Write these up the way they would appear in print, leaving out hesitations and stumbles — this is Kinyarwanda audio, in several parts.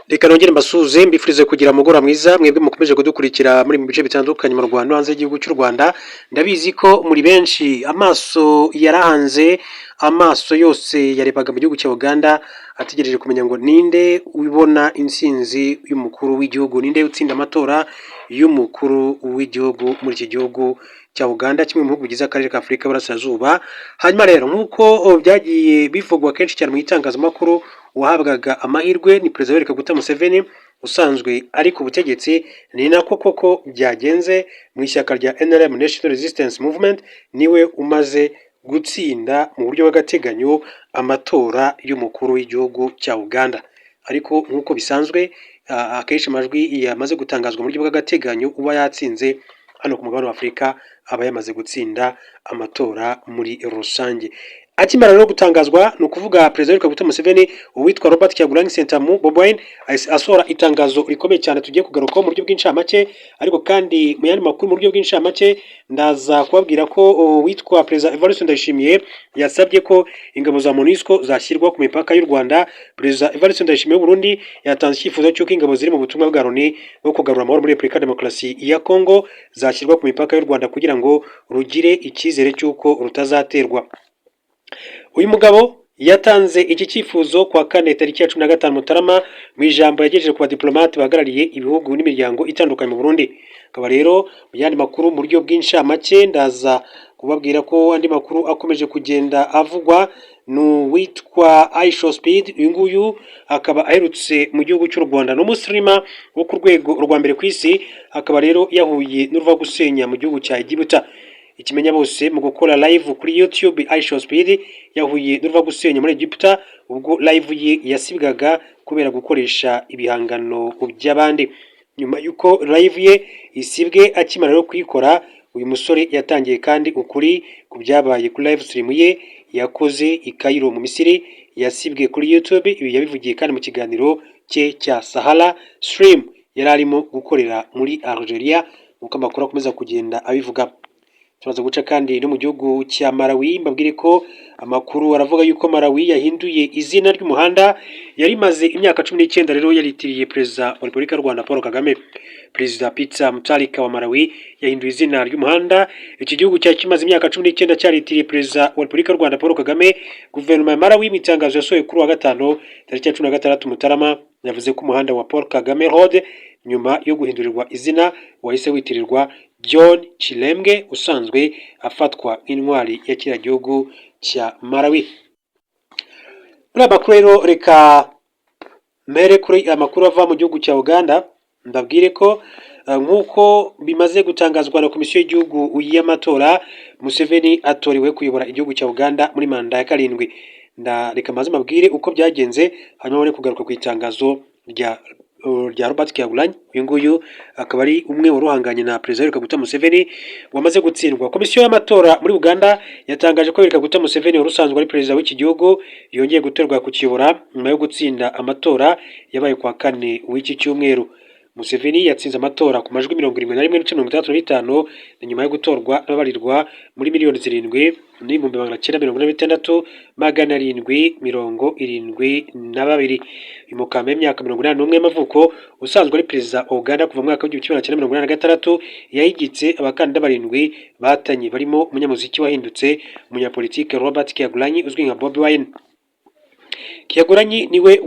Reka nongere mbasuhuze, mbifurize kugira umugoroba mwiza, mwebwe mukomeje kudukurikira muri mu bice bitandukanye mu Rwanda no hanze y'igihugu cy'u Rwanda. Ndabizi ko muri benshi amaso yarahanze, amaso yose yarebaga mu gihugu cya Uganda, ategereje kumenya ngo ninde ubona intsinzi y'umukuru w'igihugu, ninde utsinda amatora y'umukuru w'igihugu muri iki gihugu cya Uganda, kimwe mu bihugu bigize akarere ka Afurika y'Uburasirazuba. Hanyuma rero, nk'uko byagiye bivugwa kenshi cyane mu itangazamakuru, uwahabwaga amahirwe ni Perezida Yoweri Kaguta Museveni usanzwe ari ku butegetsi. Ni nako koko byagenze. Mu ishyaka rya NRM, National Resistance Movement, niwe umaze gutsinda mu buryo bw'agateganyo amatora y'umukuru w'igihugu cya Uganda. Ariko nk'uko bisanzwe, akenshi amajwi yamaze gutangazwa mu buryo bw'agateganyo, uba yatsinze hano ku mugabane wa Afurika aba yamaze gutsinda amatora muri rusange. Akimara rero gutangazwa, ni ukuvuga Perezida Yoweri Kaguta Museveni, uwitwa Robert Kyagulanyi Ssentamu, Bobi Wine, ahise asohora itangazo rikomeye cyane tugiye kugarukaho mu buryo bw'incamake. Ariko kandi mu yandi makuru mu buryo bw'incamake, ndaza kubabwira ko uwitwa Perezida Evariste Ndayishimiye yasabye ko ingabo za MONUSCO zashyirwa ku mipaka y'u Rwanda. Perezida Evariste Ndayishimiye w'u Burundi yatanze icyifuzo cy'uko ingabo ziri mu butumwa bwa Loni bwo kugarura amahoro muri Repubulika ya Demokarasi ya Kongo zashyirwa ku mipaka y'u Rwanda kugira ngo rugire icyizere cy'uko rutazaterwa. Uyu mugabo yatanze iki cyifuzo kuwa kane tariki ya 15 Mutarama, mu ijambo yagejeje ku badiplomate bahagarariye ibihugu n'imiryango itandukanye mu Burundi. Akaba rero mu yandi makuru mu buryo bw'incamake, ndaza kubabwira ko andi makuru akomeje kugenda avugwa ni uwitwa IShowSpeed. Uyu nguyu akaba aherutse mu gihugu cy'u Rwanda, ni umusirimu wo ku rwego rwa mbere ku isi, akaba rero yahuye n'uruva gusenya mu gihugu cya Egiputa. Ikimenya bose mu gukora live kuri YouTube, IShowSpeed yahuye n'uruva gusenya muri Egiputa ubwo live ye yasibwaga kubera gukoresha ibihangano by'abandi. Nyuma y'uko live ye isibwe akimara no kuyikora, uyu musore yatangiye kandi ukuri ku byabaye kuri live stream ye yakoze i Cairo mu Misiri yasibwe kuri YouTube. Ibi yabivugiye kandi mu kiganiro cye cya Sahara Stream yari arimo gukorera muri Algeria, nk'uko amakuru akomeza kugenda abivuga. Turaza guca kandi no mu gihugu cya Malawi, mbabwire ko amakuru aravuga yuko Malawi yahinduye izina ry'umuhanda yari imaze imyaka 19 rero yaritiriye Perezida wa Repubulika y'u Rwanda Paul Kagame. Perezida Peter Mutharika wa Malawi yahinduye izina ry'umuhanda iki gihugu cyari kimaze imyaka 19 cyaritiriye Perezida wa Repubulika y'u Rwanda Paul Kagame. Guverinoma ya Malawi, mu itangazo yasohoye kuri uwa gatanu tariki ya 16 Mutarama, yavuze ko umuhanda wa Paul Kagame Road nyuma yo guhindurirwa izina wahise witirirwa John Chilembwe, usanzwe afatwa nk'intwari ya kiriya gihugu cya Malawi. Muri aya makuru rero, reka mpere kuri amakuru ava mu gihugu cya Uganda, mbabwire ko nk'uko bimaze gutangazwa na Komisiyo y'Igihugu y'Amatora, Museveni atorewe kuyobora igihugu cya Uganda muri manda ya karindwi. Reka maze mbabwire uko byagenze, hanyuma bari kugaruka ku itangazo rya Robert Kyagulanyi. Uyu nguyu akaba ari umwe wari uhanganye na Perezida Yoweri Kaguta Museveni wamaze gutsindwa. Komisiyo y'amatora muri Uganda yatangaje ko Yoweri Kaguta Museveni wari usanzwe ari perezida w'iki gihugu yongeye gutorwa kukiyobora nyuma yo gutsinda amatora yabaye kuwa kane w'iki cyumweru. Museveni yatsinze amatora ku majwi 71.65, ni nyuma yo gutorwa n'ababarirwa muri 7,946,772. Uyu mukambwe w'imyaka 81 y'amavuko, usanzwe ari perezida wa Uganda kuva mu mwaka w'1986, yahigitse abakandida barindwi bahatanye, barimo umunyamuziki wahindutse umunyapolitike Robert Kyagulanyi uzwi nka Bobi Wine. Kyagulanyi niwe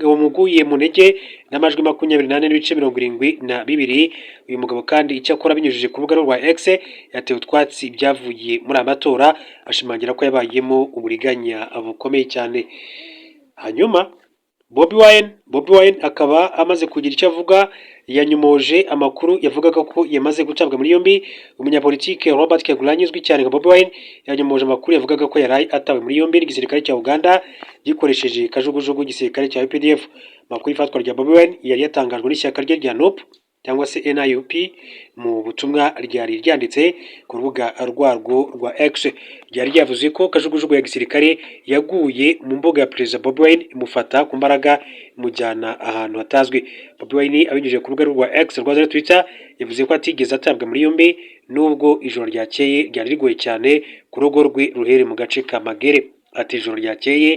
wamuguye mu ntege n'amajwi 24.72. Uyu mugabo kandi icyakora, binyujije ku rubuga rwa X, yatewe utwatsi ibyavuye muri aya matora, ashimangira ko yabayemo uburiganya bukomeye cyane. Hanyuma Bobi Wine akaba amaze kugira icyo avuga, yanyomoje amakuru yavugaga ko yamaze gutabwa muri yombi. Umunyapolitike Robert Kyagulanyi uzwi cyane nka Bobi Wine yanyomoje amakuru yavugaga ko yaraye atawe muri yombi n'igisirikare cya Uganda gikoresheje kajugujugu igisirikare cya UPDF. Amakuru y'ifatwa rya Bobi Wine yari yatangajwe n'ishyaka rye rya NUP cyangwa se NUP mu butumwa ryari ryanditse ku rubuga rwarwo rwa X. Ryari ryavuze ko kajugujugu ya gisirikare yaguye mu mbuga ya Perezida Bobi Wine, imufata ku mbaraga, imujyana ahantu hatazwi. Bobi Wine abinyujije ku rubuga rwa X rwa Twitter yavuze ko atigeze atabwa muri yombi, nubwo ijoro ryakeye ryari rigoye cyane ku rugo rwe ruherereye mu gace ka Magere. Ati: "Ijoro ryakeye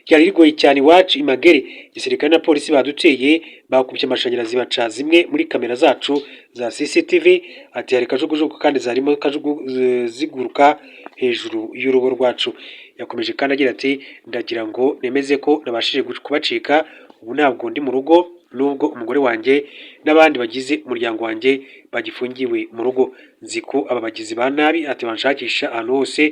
ryari rigoye cyane iwacu i Magere. Igisirikare na polisi baduteye, bakubye amashanyarazi, baca zimwe muri kamera zacu za CCTV." Ati: "Hari kajugujugu kandi zarimo kajugu ziguruka hejuru y'urugo rwacu." Yakomeje kandi agira ati: "Ndagira ngo nemeze ko nabashije kubacika. Ubu ntabwo ndi mu rugo, nubwo umugore wanjye n'abandi bagize umuryango wanjye bagifungiwe mu rugo. Nzi ko aba bagizi ba nabi," ati, "banshakisha ahantu hose,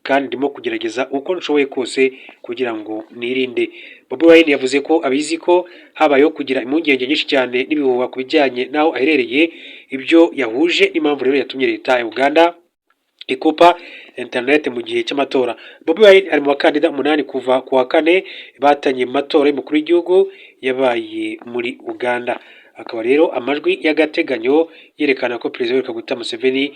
kandi ndimo kugerageza uko nshoboye kose kugira ngo nirinde." Bobi Wine yavuze ko abizi ko habayeho kugira impungenge nyinshi cyane n'ibihuha ku bijyanye n'aho aherereye, ibyo yahuje n'impamvu rero yatumye leta ya Uganda ikupa internet mu gihe cy'amatora. Bobi Wine ari mu bakandida umunani kuva ku wa kane batanye mu matora y'umukuru w'igihugu yabaye muri Uganda. Akaba rero amajwi y'agateganyo yerekana ko Perezida Yoweri Kaguta Museveni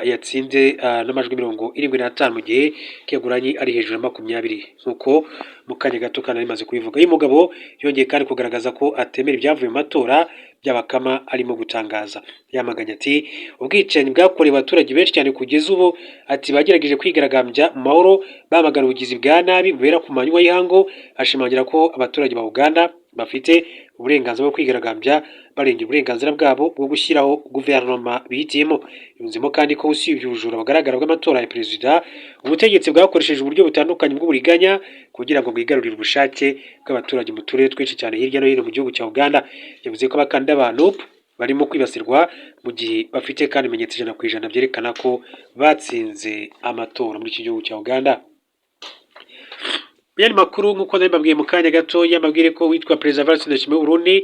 yatsinze n'amajwi 75, mu gihe Kyagulanyi ari hejuru ya 20, nk'uko mu kanya gato kandi rimaze kubivuga. Uyu mugabo yongeye kandi kugaragaza ko atemera ibyavuye mu matora by'abakama arimo gutangaza. Yamaganye, ati, ubwicanyi bwakorewe abaturage benshi cyane kugeza ubu. Ati: "Bagerageje kwigaragambya mu mahoro, bamagana ubugizi bwa nabi bubera ku manywa y'ihangu." Ashimangira ko abaturage ba Uganda bafite uburenganzira bwo kwigaragambya barengera uburenganzira bwabo bwo gushyiraho guverinoma bihitiyemo. Yunzemo kandi ko usibye ubujura bugaragara bw'amatora ya perezida, ubutegetsi bwakoresheje uburyo butandukanye bw'uburiganya kugira ngo bwigarurire ubushake bw'abaturage mu turere twinshi cyane hirya no hino mu gihugu cya Uganda. Yavuze ko abakandida ba NUP barimo kwibasirwa, mu gihe bafite kandi ibimenyetso 100% byerekana ko batsinze amatora muri iki gihugu cya Uganda. Mu makuru, nk'uko nari mu kanya gato yambabwire ko witwa Perezida Evariste Ndayishimiye w'u Burundi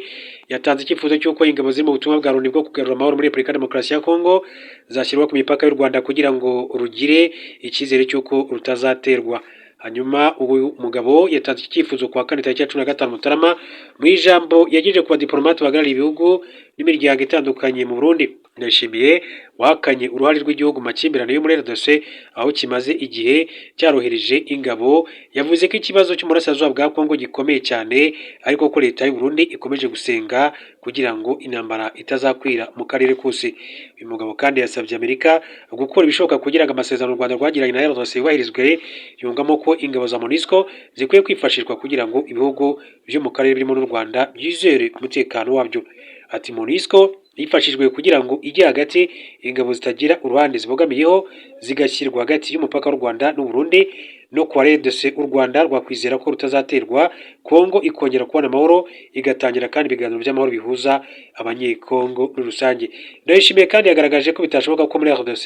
yatanze icyifuzo cy'uko ingabo ziri mu butumwa bwa Loni bwo kugarura amahoro muri Repubulika Demokarasi ya Kongo zashyirwa ku mipaka y'u Rwanda kugira ngo rugire icyizere cy'uko rutazaterwa. Hanyuma uyu mugabo yatanze iki cyifuzo ku wa kane tariki ya 15 Mutarama, mu ijambo yagejeje ku badiplomate bahagarariye ibihugu n'imiryango itandukanye mu Burundi. Ndayishimiye wahakanye uruhare rw'igihugu mu makimbirane yo muri RDC, aho kimaze igihe cyarohereje ingabo, yavuze ko ikibazo cy'uburasirazuba bwa Kongo gikomeye cyane, ariko ko leta y'u Burundi ikomeje gusenga kugira ngo intambara itazakwira mu karere kose. Uyu mugabo kandi yasabye Amerika gukora ibishoboka kugira ngo amasezerano u Rwanda rwagiranye na RDC yubahirizwe, yungamo ko ingabo za MONUSCO zikwiye kwifashishwa kugira ngo ibihugu byo mu karere birimo n'u Rwanda byizere umutekano wabyo. Ati: "MONUSCO yifashishijwe kugira ngo ijye hagati, ingabo zitagira uruhande zibogamiyeho zigashyirwa hagati y'umupaka w'u Rwanda n'u Burundi no kwa RDC, u Rwanda rwakwizera ko rutazaterwa, Kongo ikongera kubona amahoro, igatangira kandi ibiganiro by'amahoro bihuza Abanyekongo muri rusange." Ndayishimiye kandi yagaragaje ko bitashoboka ko muri RDC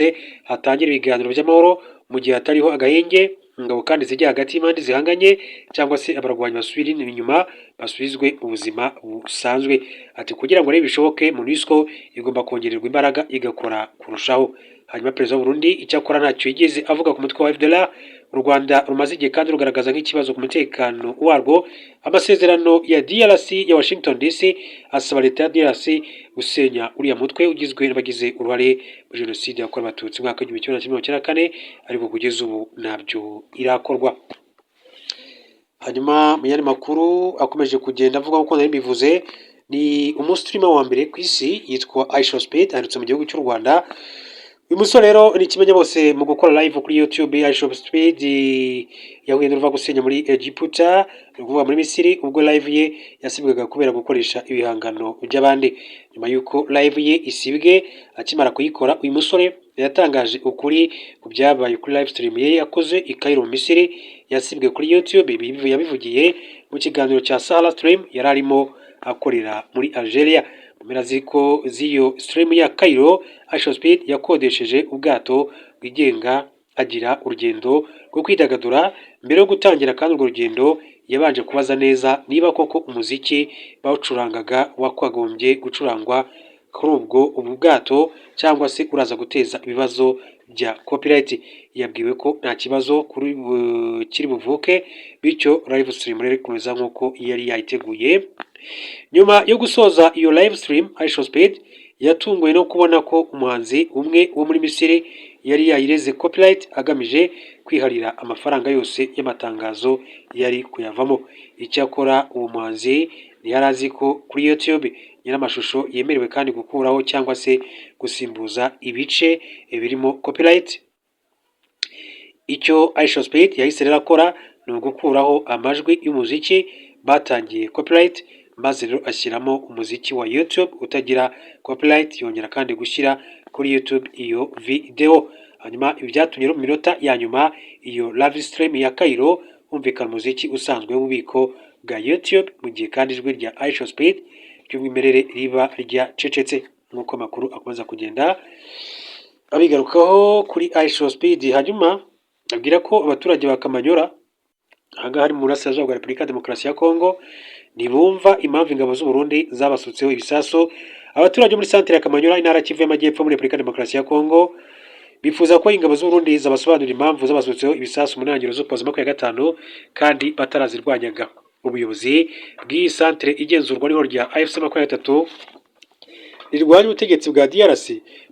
hatangira ibiganiro by'amahoro mu gihe hatariho agahenge, ingabo kandi zijya hagati y'impande zihanganye, cyangwa se abarwanyi basubira inyuma basubizwe mu buzima busanzwe. Ati: "Kugira ngo rero bishoboke, MONUSCO igomba kongererwa imbaraga, igakora kurushaho." Hanyuma Perezida w'u Burundi icyakora ntacyo yigeze avuga ku mutwe wa FDLR u Rwanda rumaze igihe kandi rugaragaza nk'ikibazo ku mutekano warwo. Amasezerano ya DRC ya Washington DC asaba leta ya DRC gusenya uriya mutwe ugizwe n'abagize uruhare muri jenoside yakorewe Abatutsi mu mwaka w'1994, ariko kugeza ubu ntabyo irakorwa. Hanyuma mu yandi makuru akomeje kugenda avuga, nk'uko nari mbivuze, ni umu streamer wa mbere ku isi yitwa IShowSpeed, aherutse mu gihugu cy'u Rwanda. Uyu musore rero ni ikimenya bose mu gukora live kuri YouTube. IShowSpeed yahuye n'uruva gusenya muri Egiputa, ni ukuvuga muri Misiri, ubwo live ye yasibwaga kubera gukoresha ibihangano by'abandi. Nyuma y'uko live ye isibwe akimara kuyikora, uyu musore yatangaje ukuri ku byabaye kuri live stream ye yakoze i Cairo mu Misiri yasibwe kuri YouTube. Ibi yabivugiye mu kiganiro cya Sahara Stream yari arimo akorera muri Algeria. Mu mpera ziko z'iyo stream ya Cairo, IShowSpeed yakodesheje ubwato bwigenga, agira urugendo rwo kwidagadura. Mbere yo gutangira kandi urwo rugendo, yabanje kubaza neza niba koko umuziki bawucurangaga wakagombye gucurangwa kuri ubwo ubu bwato, cyangwa se uraza guteza ibibazo bya copyright. Yabwiwe ko nta kibazo kuri kiri buvuke, bityo live stream rero ikomeza nk'uko yari yayiteguye. Nyuma yo gusoza iyo live stream, IShowSpeed yatunguwe no kubona ko umuhanzi umwe wo muri Misiri yari yayireze copyright agamije kwiharira amafaranga yose y'amatangazo yari kuyavamo. Icyakora uwo muhanzi ntiyari azi ko kuri YouTube nyir'amashusho yemerewe kandi gukuraho cyangwa se gusimbuza ibice birimo copyright. Icyo IShowSpeed yahise rero akora ni Ni ugukuraho amajwi y'umuziki batangiye copyright, maze rero ashyiramo umuziki wa YouTube utagira copyright, yongera kandi gushyira kuri YouTube iyo video. Hanyuma ibi byatumye mu minota ya nyuma iyo live stream ya Cairo humvikana umuziki usanzwe w'ububiko bwa YouTube, mu gihe kandi ijwi rya IShowSpeed ry'umwimerere riba ryacecetse, nk'uko amakuru akomeza kugenda abigarukaho kuri IShowSpeed. Hanyuma abwira ko abaturage ba Kamanyola, ahangaha ari mu burasirazuba bwa Repubulika ya Demokarasi ya Kongo, ntibumva impamvu ingabo z'u Burundi zabasutseho ibisasu. Abaturage muri santere ya Kamanyola, intara Kivu y'Amajyepfo, muri Repubulika ya Demokarasi ya Kongo, bifuza ko ingabo z'u Burundi zabasobanurira impamvu zabasutseho ibisasu mu ntangiriro z'Ukuboza 25 kandi batarazirwanyaga. Ubuyobozi bw'iyi santere igenzurwa n'ihuriro rya AFC 23 rirwanya ubutegetsi bwa DRC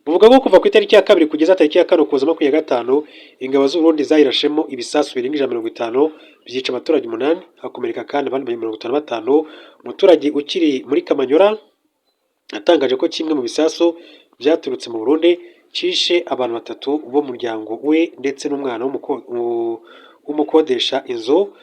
buvuga ko kuva ku itariki ya 2 kugeza tariki ya 4 Ukuboza 25, ingabo z'u Burundi zayirashemo ibisasu birenga 150, byica abaturage umunani, hakomereka kandi abandi 55. Umuturage ukiri muri Kamanyola yatangaje ko kimwe mu bisasu byaturutse mu Burundi cyishe abantu batatu bo mu muryango we ndetse n'umwana w'umukodesha inzu,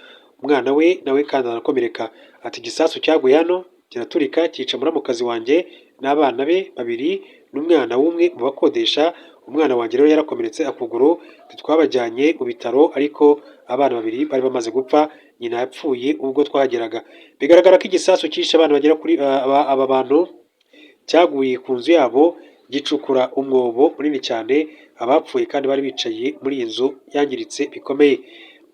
umwana we nawe kandi arakomereka. Ati: "Igisasu cyaguye hano kiraturika, cyica muramukazi wanjye n'abana be babiri n'umwana w'umwe mu bakodesha. Umwana wanjye rero yarakomeretse akuguru. Twabajyanye mu bitaro, ariko abana babiri bari bamaze gupfa, nyina yapfuye ubwo twahageraga." Bigaragara ko igisasu cyishe abana bagera kuri aba bantu cyaguye ku nzu yabo, gicukura umwobo munini cyane. Abapfuye kandi bari bicaye muri iyi nzu yangiritse bikomeye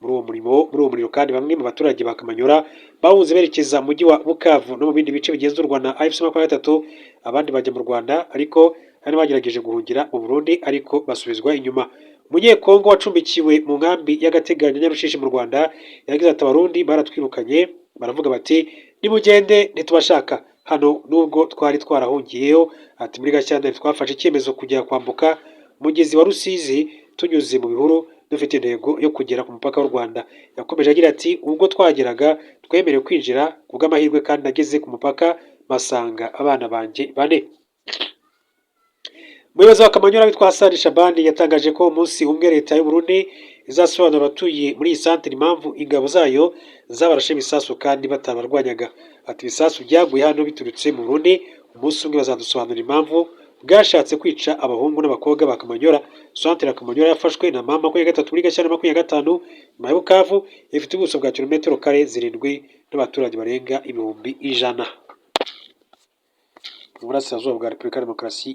muri uwo murimo. Muri uwo muriro kandi, bamwe mu baturage ba Kamanyola bahunze berekeza mu mujyi wa Bukavu no mu bindi bice bigenzurwa na AFC 23, abandi bajya mu Rwanda, ariko hari bagerageje guhungira mu Burundi ariko basubizwa inyuma. Umunyekongo wacumbikiwe mu nkambi y'agateganyo Nyarushishi mu Rwanda yagize ati: "Abarundi baratwirukanye, baravuga bati nimugende, ntitubashaka hano, nubwo twari twarahungiyeyo." Ati: "Muri Gashyantare twafashe icyemezo kujya kwambuka umugezi wa Rusizi tunyuze mu bihuru, dufite intego yo kugera ku mupaka w'u Rwanda." Yakomeje agira ati: "Ubwo twageraga twemerewe kwinjira ku bw'amahirwe, kandi nageze ku mupaka mpasanga abana banjye bane." Umuyobozi wa Kamanyola witwa Hassan Shabani yatangaje ko umunsi umwe leta y'u Burundi izasobanurira abatuye muri iyi santere impamvu ingabo zayo zabarashe ibisasu kandi batabarwanyaga. Ati: "Ibisasu byaguye hano biturutse mu Burundi, umunsi umwe bazadusobanurira impamvu bwashatse kwica abahungu n'abakobwa ba Kamanyola." Santere ya Kamanyola yafashwe na mama 23 muri Gashyantare 25 nyuma ya Bukavu, ifite ubuso bwa kilometero kare 7 n'abaturage barenga 100,000 mu burasirazuba bwa Repubulika ya Demokarasi.